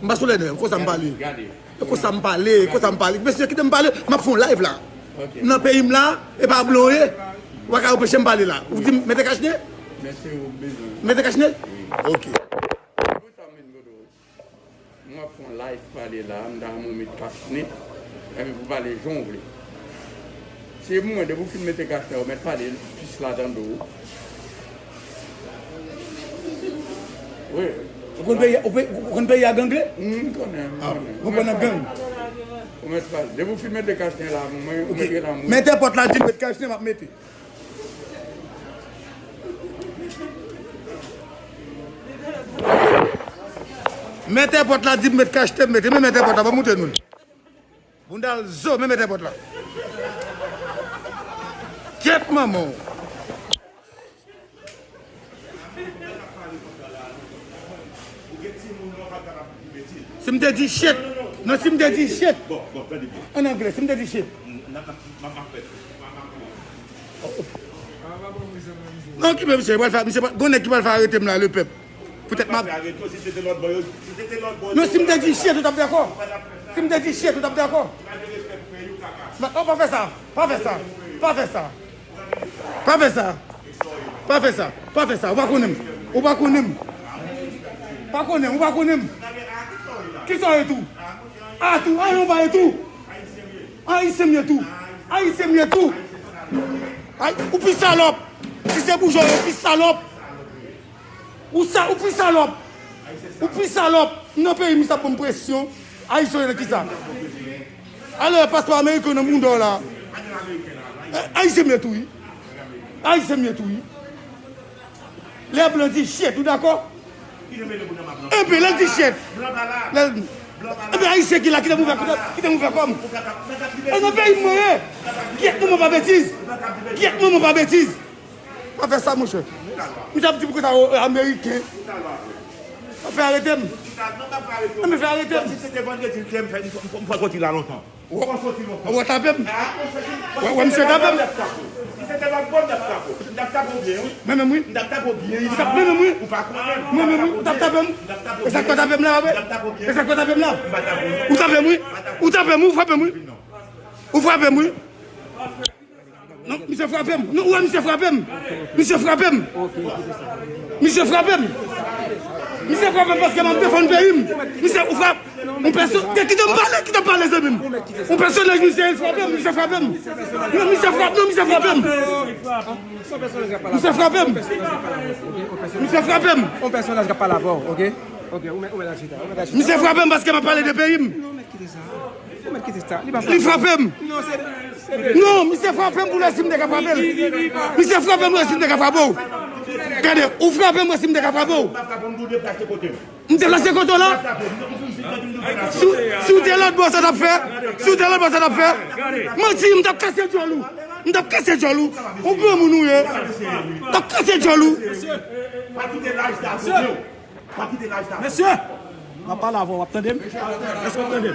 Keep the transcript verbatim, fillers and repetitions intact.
M pa sou lè nèf, konsa m pale. Gade. E konsa m pale, e konsa m pale. Mesye, kite m pale, m ap fè yon live la. Ok. Nan peyi m la, e pa blan w ye. Ou pa ka anpeche m pale la. Ou di m mete kachne? Men se ou bezwen. Mete kachne? Wi. Ok. Pou sa m vin kote w. M ap fè yon live pale la, m ta renmen w met kachne. Epi pou pale jan w vle. Se mwen, depi w fin mete kachne, ou mèt pale, pis la tande w. Wi. Ou konn peyi, ou pe-, ou konn peyi a gangle? M konnen, m konnen. Ah, ou konn nan gang. Ou mèt pale. Depi w fin mete kachne la, mwen, ou mete la, mwen. Men tèpòt la di m met kachne, m ap mete. Men tèpòt la di m met kachne, m mete. Men, men tèpòt la, pa moute nou. Bounda l zo, men, men tèpòt la. Kyèt manman w. Si m te di shit, non, si m te di shit, an anglè, si m te di shit. Non, ki men misye pral fè, misye pral, gon nèg ki pral fè arete m la, le pèp. Poutèt m ap. Non, si m te di shit, ou t ap dakò? Si m te di shit, ou t ap dakò? Ou pa fè sa, pa fè sa, pa fè sa. Pa fè sa. Pa fè sa. Pa fè sa. Ou pa konnen m. Ou pa konnen m. Pa konnen m. Ou pa konnen m. Kisa w ye tou? A tou. A yon pa ye tou. Ayisyen m ye tou. Ayisyen m ye tou. Ay, ou pi salòp. Si se boujwa, ou pi salòp. Ou sa, ou pi salòp. Ou pi salòp. Nan peyi m, sa ban m presyon. Ayisyen nan kisa? Alò, paspò ameriken nan bounda w la. Eh, Ayisyen m ye tou, wi. Ayisyen m ye tou, wi. Lè blan di shit, ou dakò? Enben, lè di shit. Lè, enben, Ayisyen ki la, kite m ouvè, kite m ouvè kò m. E nan peyi m mwen ye. Kyèt manman pa betiz. Kyèt manman pa betiz. Pa fè sa, monchè. Misye ap di pou konsa, o, ameriken. Pa fè arete m. Ann fè arete m. Si se te vandredi, m fè, m, m, m pral soti la lontan. Ou, ou tape m. Wè, wè, misye tape m. Si se te lòt bò, m t ap tape w. M t ap tape w byen, wi. Mwen menm, wi. M t ap tape w byen, wi. Mwen menm, wi. Ou pa konnen. Mwen menm, wi. Ou t ap tape m. E sa k fè w tape m la, wè? E sa k fè w tape m la? Ou tape m, wi. Ou tape m, wi. Ou frape m, wi. Ou frape m, wi. Non, misye frape m. Non, ou wè misye frape m. Misye frape m. Misye frape m. Misye frape m paske m ap defann peyi m. Misye, ou frape. Yon pèsonaj, kite m pale, kite m pale, zanmi m. Yon pèsonaj, misye frape m, misye frape m. Non, misye frape, non, misye frape m. Misye frape m. Misye frape m. Yon pèsonaj k ap pale avè w, ok? Ok, ou mèt, ou mèt al chita, ou mèt al chita. Misye frape m paske m ap pale de peyi m. Non, mèt kite sa. Ou mèt kite sa. Li pa frape. Li frape m. Non, se, se de. Non, misye frape m pou lè si m te ka frape l. Misye frape m lè si m te ka frape w. Gade, ou frape m lè si m te ka frape w. M te plase kote w la. Si w, si w te lòt bò, sa t ap fè? Si w te lòt bò, sa t ap fè? Manti, m t ap kase djòl ou. M t ap kase djòl ou. Ou granmoun ou ye. M t ap kase djòl ou. Mesye! Pa kite laj sa. Mesye! M ap pale avè w, w ap tande m? Èske w ap tande m?